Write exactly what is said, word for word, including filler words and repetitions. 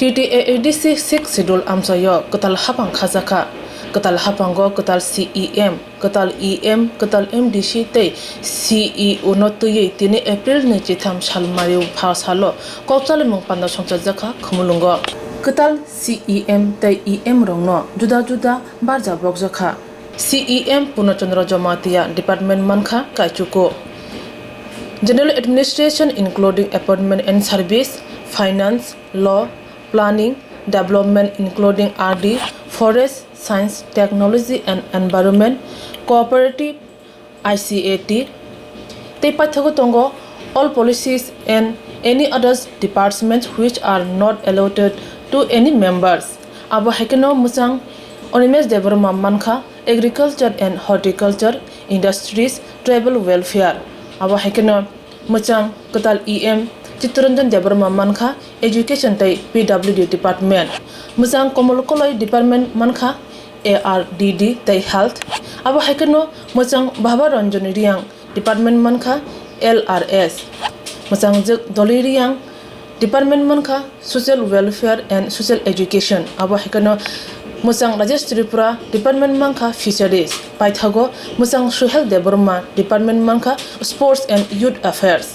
T T A A D C sixth schedule amchaio kwtal haphang khajakha. Kwtal haphango kwtal C E M, kwtal E M, kwtal M D C tei C E O no twiwi tini April ni chitham salmario pha salo kok chalimung panda songchajakha Khumulwngo. Kwtal C E M tei E M rokno juda juda barja bokjakha. C E M Purna Chandra Jamatia department mankha Kaichuku. General Administration including Appointment and Service, Finance, Law, Planning, Development including R D, Forest, Science, Technology and Environment, Cooperative, I C A T, tei paithago tongo all policies and any others departments which are not allotted to any members. Abo hai kheno mwchang Animesh Debbarma mankha Agriculture and Horticulture, Industries, Tribal Welfare. Abo hai kheno mwchang kwtal E M Chittaranjan Debbarma mankha Education tei P W D Department. Mwchang Komol Koloi Department mankha A R D D tei Health. Abo hai kheno mwchang Baba Ranjani Reang Department mankha L R S. Mwchang jwk Doloi Reang Department mankha Social Welfare and Social Education. Abo hai kheno mwchang Rajesh Tripura Department mankha Fisheries. Paithago mwchang Suhel Debbarma Department mankha Sports and Youth Affairs.